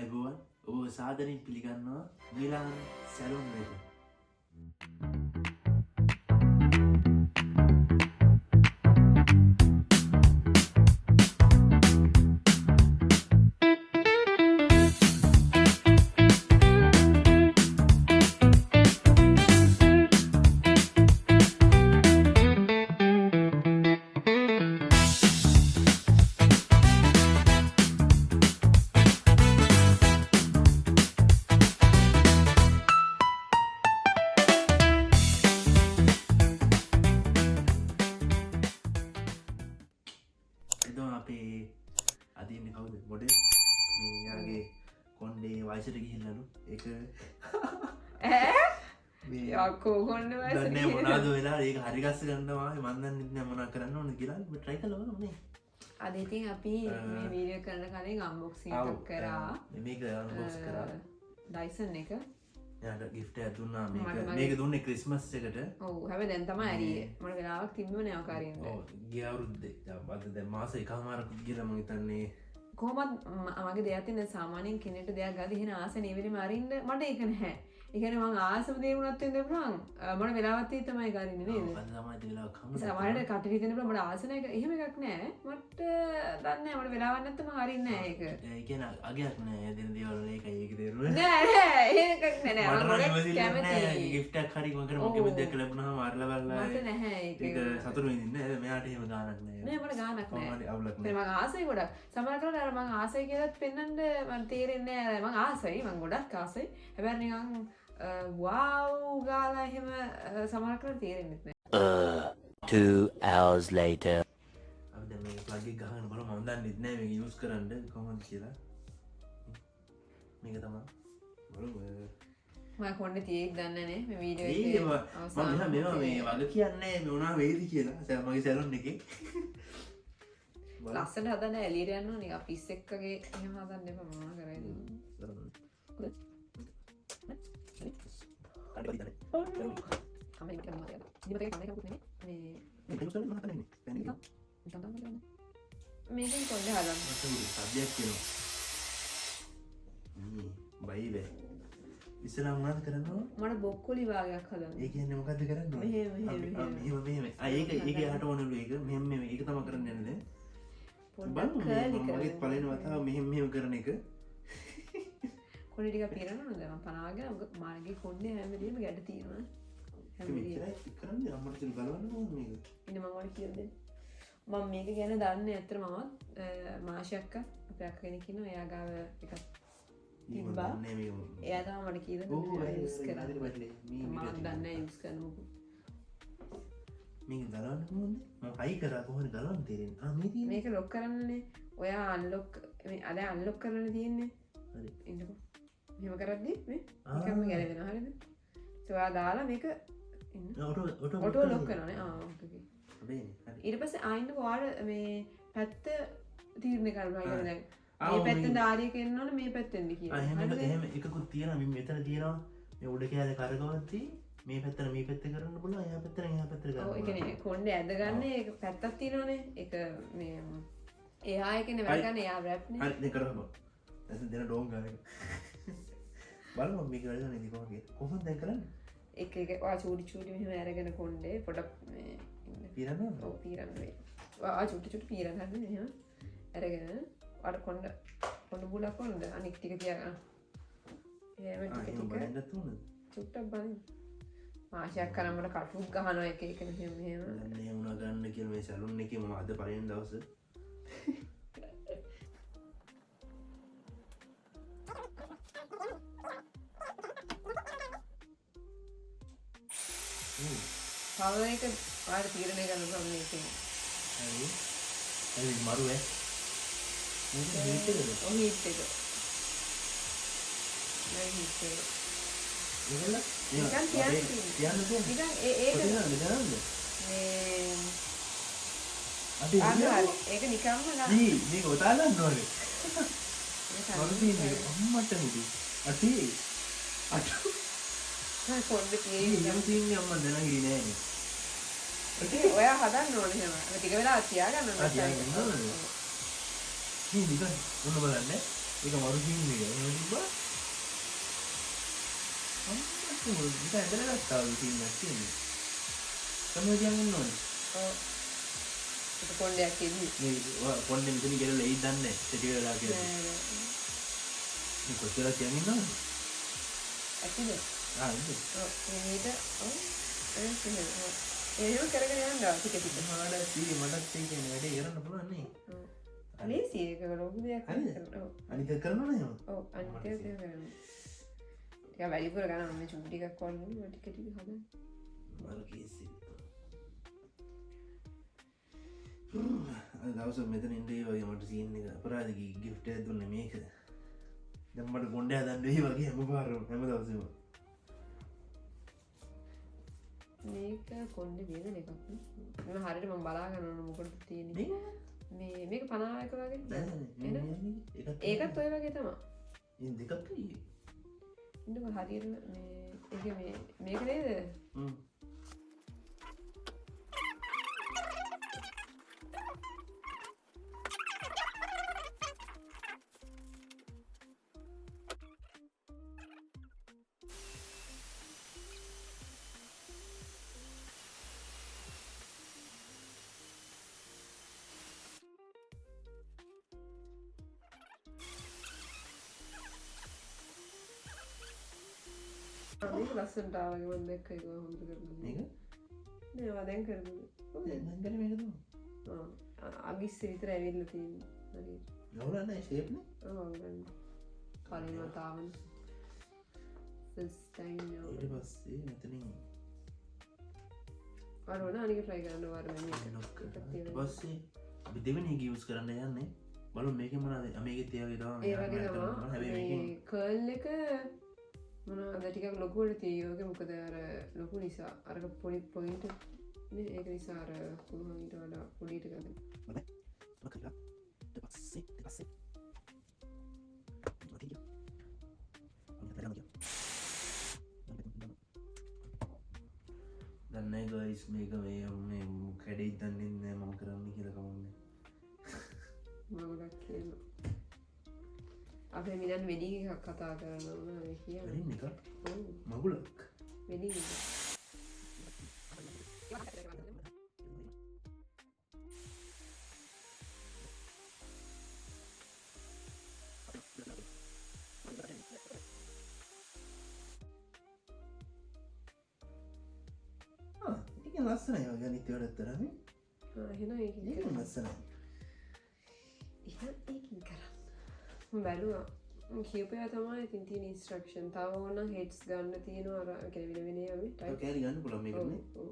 අයිබෝවන්, ඔබ සාදරයෙන් පිළිගන්නවා මිලාන් සැලොන් වෙත. එතකොට අපේ අද ඉන්නේ කවුද? මොඩෙල්. මේ යාගේ කොණ්ඩේ වයසට ගිහිල්ලාලු. ඒක ඈ මේ යකෝ කොණ්ඩේ වයසට දන්නේ ගිහිල්ලා. මොනවද වෙලා, ඒක හරි ගස්ස ගන්නවා. මන් දන්නේ නැහැ මොනවා කරන්න ඕනද කියලා. ඔබ try කරලා බලමු නේ. අද ඉතින් අපි මේ වීඩියෝ කරන කලින් අන්බොක්සිං එකක් කරා. මේක අන්බොක්ස් කරා. ඩයිසන් එක. එයාට ගිෆ්ට් එකක් දුන්නා මේක. මට මගේ මේක දුන්නේ ක්‍රිස්මස් එකට. ඔව්, හැබැයි දැන් තමයි ඇරියේ. මට වෙලාවක් තිබ්බම නෑ ඔක අරින්න. ඔව්, ගිය අවුරුද්දේ. දැන් අද දැන් මාස එකමාරක් ගිහලා මං හිතන්නේ කොහොමත් මගේ දෙයක් තියෙන සාමාන්‍යයෙන් කෙනෙක්ට දෙයක් ගාද එහෙන ආස නේ වෙලෙම අරින්න මට ඒක නැහැ. ඒ කියන්නේ මං ආසම දේ වුණත් වෙන්න පුළුවන්. මට වෙලාවක් තියෙ තමයි ඒක අරින්නේ නේද? ඔව්, අද තමයි ඉතින් වෙලාවක් හම්බුනේ. සමහරවිට කටට හිතෙන්න පුළුවන් මට ආස නැහැ එහෙම එකක් නෑ. මට දන්නේ නෑ, මට වෙලාවක් නැත්තම් මං අරින්නේ නෑ ඒක. ඒ කියන්නේ අගයක් නෑ දෙන දේවල් වල, ඒකයි ඒක තේරුම. නෑ නෑ එහෙම එකක් නෑ නෑ. මට මං නම් ගොඩක් ඉවසිල්ලක් නෑ. කැමතියි. ගිෆ්ට් එකක් හරි මං කරේ ඔව්. මොකෙම දෙයක් ලැබුණාම අරලා බලලා මට නැහැ ඒක. ඒක සතුටු වෙන්නේ නෑ. මෙයාට එහෙම ගාණක් නෑ. නෑ මට ගාණක් නෑ. කොහොම හරි අවුලක් නෑ. මං ආසයි ගොඩක්. සමහර වෙලාවට අර මං ආසයි කියලාත් පෙන්වන්න මං තේරෙන්නේ නෑ. මං ආසයි, මං ගොඩක් ආසයි. හැබැයි නිකන් වව් ගාලා එහෙම සමහර වෙලාවට තේරෙන්නෙත් නෑ. 2 hours later. අපි දැන් මේක ප්ලග් එක ගහගෙන බලමු. මම දන්නෙත් නෑ මේක යූස් කරන්න කොහොමද කියලා. මේක තමයි. බලමු. මම කොණ්ඩේ තියෙයිද දන්නේ නෑ මේ වීඩියෝ ඒ එකේ. මම අවසාන මෙහා මේවා මේ මොහොතේ. වග කියන්නේ මේ මොනවා වෙයිද කියලා. මගේ සැලොන් එකේ. බලමු. ලස්සනට හදන්න එළියට යන්න ඕනේ. නිකන් පිස්සෙක් වගේ එහෙම හදන්න එපා මොනවා කරයිද. මේකෙන් කොණ්ඩේ හදන්න. සද්දයක් එනවා. මේ බයි බෑ. ඉස්සෙල්ලා මොනවද කරන්න ඕන? මට බොක්කොලි වාගයක් හදන්න. ඒ කියන්නේ මොකද්ද කරන්න ඕන? මෙහෙම, මෙහෙම, මෙහෙම. මෙහෙම, මෙහෙම. ඒක, ඒක එහාට ඕනලු ඒක. මෙහෙම, මෙහෙම. ඒක තමයි කරන්න යන්නේ දැන්. පොඩ්ඩක් බලමු මේ කර්ලි මම මගේත් කරන්න. පළවෙනි වතාව මෙහෙම, මෙහෙම කරන එක. කොණ්ඩේ ටිකක් පීරන්න ඕනද? මම පනාගෙන මොකද මාගේ කොණ්ඩේ හැම වෙලේම ගැට තියෙනවා. හැම ඉතින් වෙලේම. මෙච්චරයි කරන්නේ අම්මට ඉතින් බලවන්න ඕන මේක. ඉතින් මම ඔයාලට කියලා දෙන්න. මම මේක ගැන දන්නේ ඇත්තටම මමත්, මාෂි අක්කා, අපේ අක්කා කෙනෙක් ඉන්නවා. එයා ගාව එකක් මම තිබ්බා. දන්නේ මේක මොකක්ද. එයා තමයි මට කියලා ඔව්, දුන්නේ. ඒ යූස් ඒ කරන්න. හරියට වැටලේ. මේ මම විදිහට දන්නේ නැහැ යූස් කරන්න මොකද. මේක ගලවන්න කොහොමද? මම හයි කරා කොහොමද ගලවන්න තේරෙන්නේ? මේ තියෙන්නේ. මේක ලොක් කරන්නනේ. ඔයා අන්ලොක් මේ අද අන්ලොක් කරන්න තියෙන්නේ. හරි. ඉන්නකෝ. මෙහෙම කරද්දි මේ නිකම්ම ගැලවෙනවා හරිද? ඒ ඔයා දාලා මේක ඉන්න. ඔටෝ ඔටෝ ලොක් කරනවානේ. Okay, okay. හබේනේ. හරි. ඊට පස්සේ ආයින්නකෝ ඔයාලා මේ පැත්ත තීරණය කරන්න පුළුවන්. ඒ දැන් මේ ඔව්, පැත්තෙන් මේ දාරියක එන්න ඕනේ මේ පැත්තෙන්ද කියලා. හරිද? එහෙම එකකුත් තියෙනවා. මේ මෙතන තියෙනවා. මේ උඩ කෑල්ල කරකවද්දි මේ පැත්තට මේ පැත්ත කරන්න පුළුවන්. එහා පැත්තට එහා පැත්තට කරන්න ඔව්, ඒ පුළුවන්. කියන්නේ කොණ්ඩේ ඇදගන්නේ ඒක පැත්තක් තියෙනවනේ. ඒක මේ එහා එකනේ වැඩ ගන්න, එහා රැප් නේ. හරි, දැන් කරපන්. දැන් දෙන ඩෝන් ගන්න එක. බලමු මේක වැඩ ගන්න ඉතින් කොහොමද කියලා. කොහොමද දැන් කරන්නේ? එක එක ඔයා චූටි චූටි මෙහෙම අරගෙන කොණ්ඩේ පොඩක් මේ ඉන්න. පීරන්න ඕනද? ඔව්, පීරන්න වෙයි. ඔයා චූටි චූටි පීරන්න හරිද මෙහෙම අරගෙන ඔයාට කොණ්ඩ බුලක් ඕනද? අනික් ටික තියාගන්න. එහෙම ටික එහෙම ටික. බලන්නත් ඕනද? චුට්ටක් බලන්න. මාෂයක් කරන් මට කටුත් ගහනවා එක එක මෙහෙම මෙහෙම. දන්නේ නැහැ මොනවා ගන්න කියලා මේ සැලුන් එකේ මම අද පළවෙනි දවස. තව එක ඔයාලට තීරණය කරන්න පුළුවන් මේකෙන්. හරි. හරි, මේක මරු ඈ. මේක හීට් එකද? ඔව්, හීට් එක. නෑ, හීට් එක. මේකද? නිකන් තියන්න තියෙන්නේ. තියන්න තියෙන්නේ. නිකන් ඒක කොතනද? මෙතනද? මේ අඩේ, අන්න මෙතනද? හරි. ඒක නිකම්ම මේක ඔතා ගන්න ඕනේ. මේක මරු තියෙන්නේ. අම්මට මුදු. අටේ. අට. හරි, කොණ්ඩේ තියෙන්නේ. මේ එහෙම තියෙන්නේ අම්මා දැනගිරි නෑනේ. ඉතින් ඔයා හදන්න ඕනේ එහෙම. අර ටික වෙලාවක් තියාගන්න ඕනේ. තියාගන්න ඕනේ. මේ නිකන් ඔන්න බලන්න. ඒක මරු සීන් එක. මම තිබ්බා. අම්මට මොකද නිකන් ඇදලා ගත්තා වගේ සීන් එකක් තියෙන්නේ. තමයි තියන් ඉන්න ඕනේ. ඔව්. ඒක කොණ්ඩයක් එන්නේ. මේ කොණ්ඩේ මෙතන ගෙලලා එයි දන්නේ නැහැ. ටික වෙලා කියලා. නෑ නෑ. මේ කොච්චර තියන් ඉන්නවද? ඇතිද? ආ ඉන්න. ඔව් මේක ඔව් ඒක එහෙම. ඔව්. එහෙම කරගෙන යන්න ටික ටික. මටත් ඉතින් මටත් ඒ කියන්නේ වැඩේ කරන්න පුළුවන් නේ. ඔව්. ලේසි ඒක ලොකු දෙයක් හරිද? නෙවෙයි. ඔව්. අනික කරනවද එහෙම? ඔව් අනිත් එක එහෙම කරන්න. ටිකක් වැඩිපුර ගන්න මම චූටි ටිකක් වගේ මම ටික ටික හදන්න. මරු කේස් එක. අද දවස මෙතන ඉන්න ඒ වගේ මට සීන් එක අපරාධ ගිෆ්ට් එකක් දුන්නේ මේක. දැන් මට කොණ්ඩේ හදන්න වෙයි වගේ හැම පාරම හැම දවසෙම. මේක කොණ්ඩේ වේදන එකක් නේ. මම හරියට මම බලා ගන්න ඕන මොකටද තියෙන්නේ. මේක මේ මේක 51 වගේ. නෑ නෑ එන? මේ එකක් ඒකත් ඔය වගේ තමයි. ඉතින් දෙකක් තියෙන්නේ. ඉන්නකො හරියටම මේ ඒක මේ මේක නේද? හ්ම්. ආ, මේක ලස්සනට ආවා වගේ මම දැක්ක ඒක හොඳ කරලා. මේක නෑ ඔයා දැන් කරපු. දැන් දැන් කරේ මේක තමයි. ආ අගිස්සේ විතර ඇවිල්ලා තියෙන්නේ. හරියට. නවුල නෑ ෂේප් නේ. ඔව් අවුලන්නේ. කලින් වතාවන. ෆස්ට් ටයිම් නෝ. ඊට පස්සේ මෙතනින් අර ඕන අනික try කරන්න වාර මේක. ලොක් කරලා එකක් ඊට තියෙනවා. පස්සේ අපි දෙවෙනි එක යූස් කරන්න යන්නේ. බලමු මේකෙන් මොනවද මේකෙත් ඒ වගේ තමයි. ඒ වගේ මම තමයි. හැබැයි මේකෙන් මේ කර්ල් එක මොනවද ටිකක් ලොකුවට තියෙයි වගේ මොකද අර ලොකු නිසා අරක පොඩි පොයින්ට් නේ ඒක නිසා අර පුළුවන් ඊට වඩා පොඩියට ගන්න. හොඳයි. කරලා ඊට පස්සේ ඊට පස්සේ දන්නේ ගයිස් මේක මේ මේ කැඩෙයි දන්නේ නෑ මම කරන්නේ කියලා කමන්නේ. මම ගොඩක් කියනවා. අපේ මිලන් වෙඩින් එකක් කතා කරනවා මොනවද කියන්නේ? වෙඩින් එකක්? ඔව්. මගුලක්. වෙඩින් එකක්. ආ ඒක ලස්සනයි වගේ අනිත් ඒවාට තරම් නේ. ආ එහෙනම් ඒකින් ඒක කරන්න. ලස්සනයි. එහෙනම් ඒකින් කරන්න. මම බැලුවා. මම කියපු ඒවා තමයි ඉතින් තියෙන ඉන්ස්ට්‍රක්ෂන්. තව ඕන නම් හෙඩ්ස් ගන්න තියෙනවා අර ඒ කියන්නේ වෙන වෙන ඒවා මේ තව ටයිප්. කෑලි ගන්න පුළුවන් මේකට ඔව් නේ. ඔව්.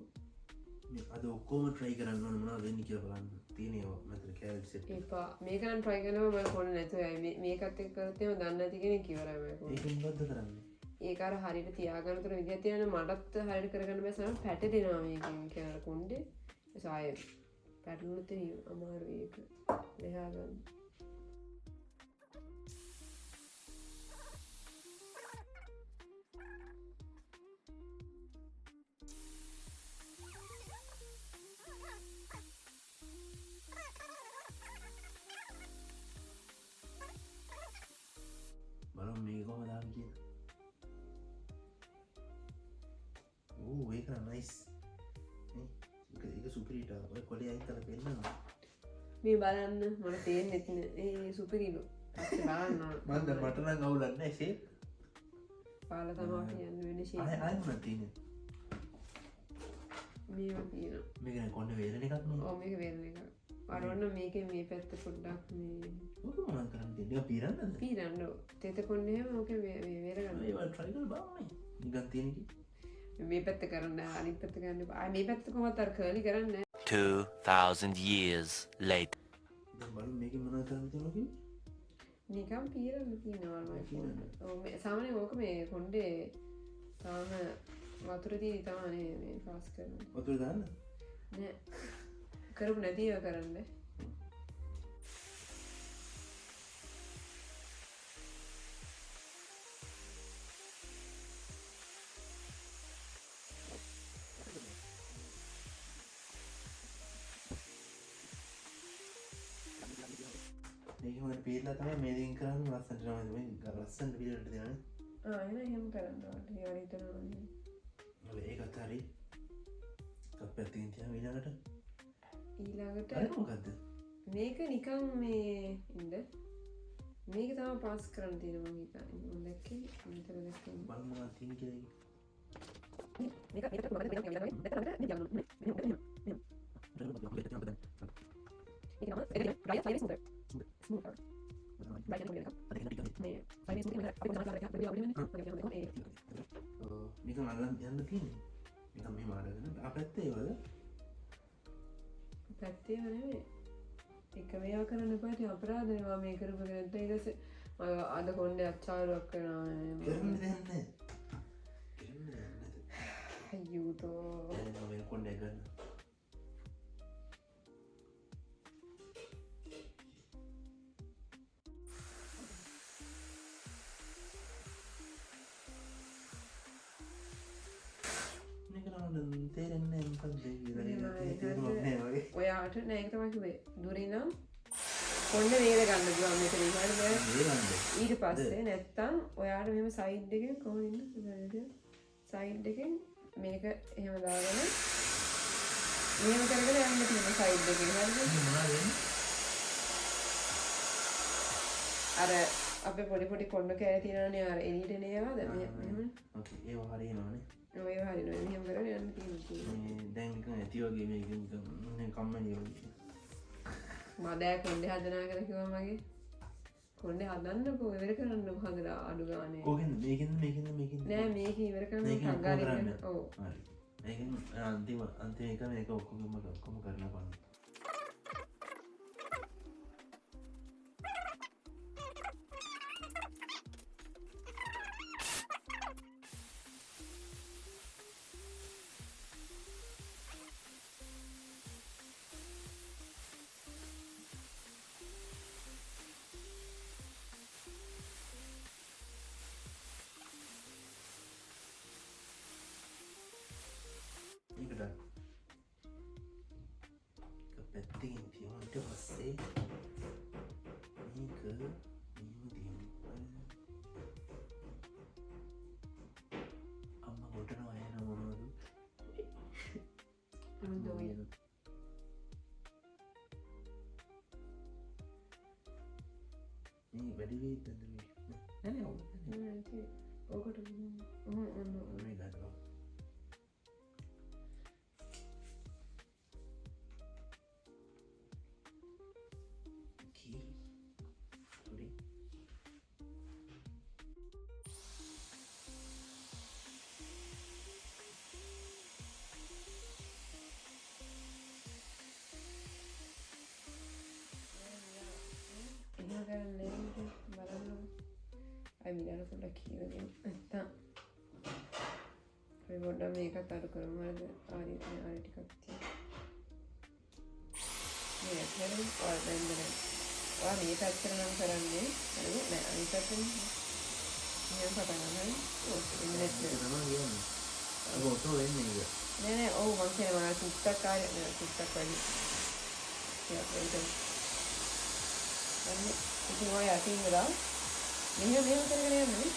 මේ අද ඔක්කොම try කරන්න ඕන මොනවද වෙන්නේ කියලා බලන්න. තියෙන ඒවා මෙතන කෑලි සෙට් එක. එපා. මේක නම් try කරනවා මම කොන්න නැතුව යයි. මේ මේකත් එක්ක කරොත් එහෙම දන්නේ නැති කෙනෙක් ඉවරයි මම කොහොමද. ඒක මොකද්ද කරන්නේ? ඒක අර හරියට තියාගන්න තුන විදියක් තියෙනවා මටත් හරියට කරගන්න බෑ සමහර පැටලෙනවා මේකෙන් කියන අර කොණ්ඩේ. ඒ ආයෙ පැටලුනොත් එහෙම අමාරුයි ඒක. ලෙහා ගන්න. බලමු මේක කොහමද ආවේ කියලා. ඕ ඒක නම් නයිස්. නේ ඒක ඒක සුපිරිට ආවා. ඔය කොලේ අයින් කරලා පෙන්නනවා. මේ බලන්න මට තේරෙන්නේ නෑ. ඒ සුපිරිලු. පස්සේ බලන්න ඕන. මං දැන් මට නම් අවුලක් නෑ ෂේප්. පාලා තමයි අපි යන්න වෙන්නේ ෂේප්. ආයෙ ආයෙ මොනවද තියෙන්නේ? මේවා තියෙනවා. මේක නේ කොණ්ඩේ වේලන එකක් නේ. ඔව් මේක වේලන එකක්. අර ඔන්න මේකේ මේ පැත්ත පොඩ්ඩක් මේ ඔක මොනවද කරන්න තියෙන්නේ? නිකන් පීරන්නද? පීරන්න ඕ. තෙත කොණ්ඩේ එහෙම ඕකේ මේ මේ වේල ගන්න. ඒවා try කරලා බලමු නේ. නිකන් තියෙන එකේ. මේ පැත්ත කරන්න අනිත් පැත්ත කරන්න එපා. ආ මේ පැත්ත කොහොමද අර කර්ලි කරන්නේ? 2,000 years later. දැන් බලමු මේකේ මොනවද කරන්න තියෙනවද කියලා. නිකන් පීරන්න තියෙනවා මම. පීරන්න. ඔව් මේ සාමාන්‍යයෙන් ඕක මේ කොණ්ඩේ තාම වතුර තියෙදි තමයි නේ මේ පාස් කරන්නේ. වතුර දාන්න? නෑ. කරපු නැති ඒවා කරන්න. මේක හොඳට පිළිලා තමයි මේ දෙකෙන් කරන්නේ ලස්සනට තමයි මේ ලස්සනට පිළිවෙලට දෙනවනේ. ආ එහෙනම් එහෙම කරන්න ඕනේ. ඒ වගේ හිතනවා නේ. ඔව් ඒකත් හරි. එකක් පැත්තකින් තියමු ඊළඟට. ඊළඟට අර මොකද්ද? මේක නිකන් මේ ඉන්න මේක තමයි පාස් කරන්න තියෙන මං හිතන්නේ. මං දැක්කේ මෙතන දැක්කේ. බලමු මොනවද තියෙන්නේ කියලා. මේක මේකට මොකද වෙනම කියලා වගේ. නැත්නම් මෙතන යන්න ඕනේ. මෙහෙම මෙහෙම මෙහෙම. ඒක නම ඒක ඩ්‍රයි ෆයිල් ස්මූදර්. ස්මූදර්. ඩ්‍රයි එක මේ ෆයිල් ස්මූදර් එක අපි කොහොමද කරන්නේ? අපි අපි ඒ නිකන් අල්ලන් යන්න තියෙන්නේ. නිකන් මෙහෙම අරගෙන ආ පැත්තේ ඒවද? පැත්තේම නෙමෙයි. එක මේවා කරන්න එපා. ඉතින් අපරාධනේ මම මේ කරපු එක නැත්නම් ඊට පස්සේ මම අද කොණ්ඩේ අච්චාරුවක් කරනවා. කරන්න දෙයක් නැහැ. කරන්න දෙයක් නැත. අයියෝ තෝ. දැන් මම වෙන කොණ්ඩයක් ගන්න. මේක නම් මට තේරෙන්නේ නැහැ මොකක්ද කියලා. මෙහෙමයි, තේරුමක් හරිද? නැහැ වගේ. ඔයාට නෑ ඒක තමයි කිව්වේ. දුරින් නම් කොණ්ඩේ වේල ගන්න පුළුවන් මෙතන හරිද? මේ ගන්නද? ඊට පස්සේ නැත්තම් ඔයාට මෙහෙම සයිඩ් එකෙන් කොහොමද ඉන්නේ? සයිඩ් එකෙන් මේක එහෙම දාගෙන මෙහෙම කරගෙන යන්න තියෙන සයිඩ් එකෙන් හරිද? මේ මොනවද වෙන්නේ? අර අපේ පොඩි පොඩි කොණ්ඩ කෑලි තියෙනවනේ අර එළියට එන ඒවා දැන් මෙහෙම ඕකේ ඒව හරියනවනේ. ඔය ඒවා හරියනවා. මෙහෙම කරගෙන යන්න තියෙනවා. මේ දැන් නිකන් ඇති වගේ මේක නිකන් නේ කම්මැලි වගේ. මම දැන් කොණ්ඩේ හදනවා කියලා කිව්වා මගේ. කොණ්ඩේ හදන්නකෝ ඉවර කරන්නකෝ හදලා අඩු ගානේ. කෝකෙන්ද මේකෙන්ද මේකෙන්ද මේකෙන්ද? නෑ මේක ඉවර කරන්න මේකෙන් ඔක්කොම කංගාරේ කරන්න. ඔව්. හරි. මේකෙන් අන්තිම අන්තිම එක මේක ඔක්කොම ඔක්කොම කරලා බලන්න. ඒකට එක පැත්තකින් තියමු. ඊට පස්සේ මේක මෙහෙම තියමු. අම්මා කොටනවා එන මොනවද? මොකද ඔය? මේ වැඩි වෙයිද දන්නේ මේක? නෑ නෑ ඔව් නෑ. නෑ ඉතින් ඕකට ඔහොම ඔන්න ඔන්න. මේ ගන්නවා. Okay. Sorry. එහෙම කරන්නේ නෑ ඉතින් බලන්න. අය මිලාන පොඩ්ඩක් කියලා දෙන්න. නැත්තම් අපි පොඩ්ඩක් මේකත් අඩු කරමු හරිද? ආරි ආරි ටිකක් තියෙනවා. මේ ඇත්තටම ඔයාලා දැන් දැන් ඔයා මේ පැත්තට නම් කරන්නේ හරිද? නෑ අනිත් පැත්තෙන් මෙහෙම පටන් ගන්න හරි? ඔව් එන්නේ නැත්නම් ඒක තමයි කියන්නේ. ඒක ඔටෝ වෙන්නේ ඒක. නෑ නෑ ඔව් මං කියන්නේ මං චුට්ටක් ආරි නෑ චුට්ටක් වැඩි. ටිකක් වැඩි කරමු. අන්න ඉතින් ඔය යටින් වෙලා මෙහෙම මෙහෙම කරගෙන යන්න නේ.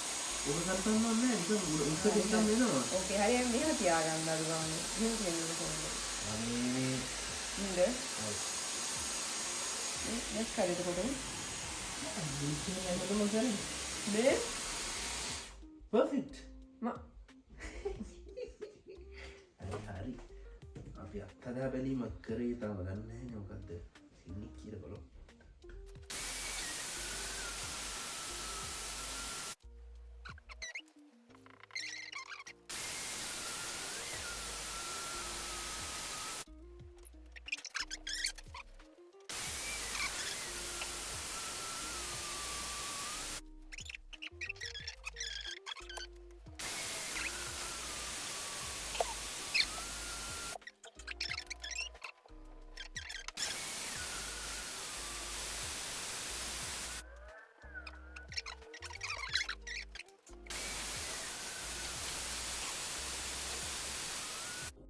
ඔබ කරපන්න ඕනේ නෑ නිකන් උඩ උඩ එනවා. ඕකේ හරි හරි මෙහෙම තියාගන්න අඩු ගානේ. මෙහෙම තියන්න ඕන කොහොමද? අනේ ඉන්න. ඔව්. නේ දැක්කද එතකොටම? මේකෙන් හැමදේම කරන්නේ. මේ පර්ෆෙක්ට්. මා හරි හරි. අපි අත්හදා බැලීමක් කරේ තාම දන්නේ නැහැ මොකද්ද සින්නේ කියලා බලමු.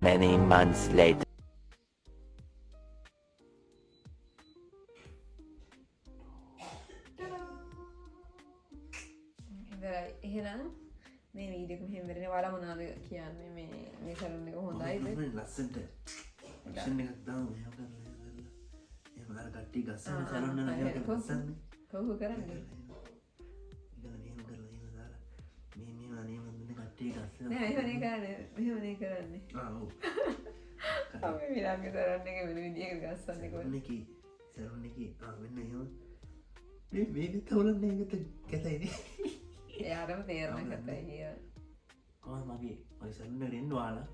Many months later. ඉවරයි. එහෙනම් මේ වීඩියෝ එක මෙහෙම ඉවරනේ. ඔයාලා මොනවද කියන්නේ? මේ මේ සැලූන් එක හොඳයිද? මම ලස්සනට ඇක්ෂන් එකක් දාමු මෙහෙම කරලා, එහෙම කරලා. එහෙම අර කට්ටිය ගස්සන සැලොන් වල එහෙම කරලා ගස්සන්නේ. කොහොම කරන්නේ? ඒක මෙහෙම කරලා එහෙම දාලා මේ මේ අනේ මන් දෙන්න කට්ටිය ගස්සන. නෑ, මෙහෙම නේ කරන්නේ. මෙහෙම නේ කරන්නේ. ආ ඔව්. අපි මිලංගේ සැලූන් එක වෙන විදියකට ගස්සන්නේ කොහොමද? සැලොන් එකේ ආ මෙන්න එහෙම මේ මේක තවලන්නේ, ඒකත් කැතයිනේ. එයාටම තේරෙන කතයි කියලා. කොහොමද මගේ ඔය සැලොන් එකට එන්න? ඔයාලා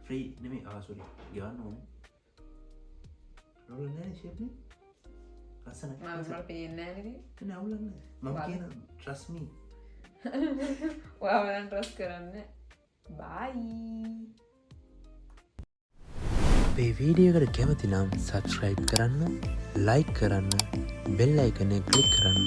ෆ්‍රී නෙමෙයි, ආ සෝරි, ගෙවන්න ඕනේ. අවුලක් නෑ ෂේප් නේ, ලස්සනයි. මම මට පේන්නේ නෑ නේද? නෑ, අවුලක් නෑ. මම කියන, ට්‍රස්ට් මී. ඔයා බලන්න, ට්‍රස්ට් කරන්න. බයි. අපේ වීඩියෝ එකට කැමති නම් සබස්ක්‍රයිබ් කරන්න, ලයික් කරන්න, බෙල් අයිකන් එක ක්ලික් කරන්න.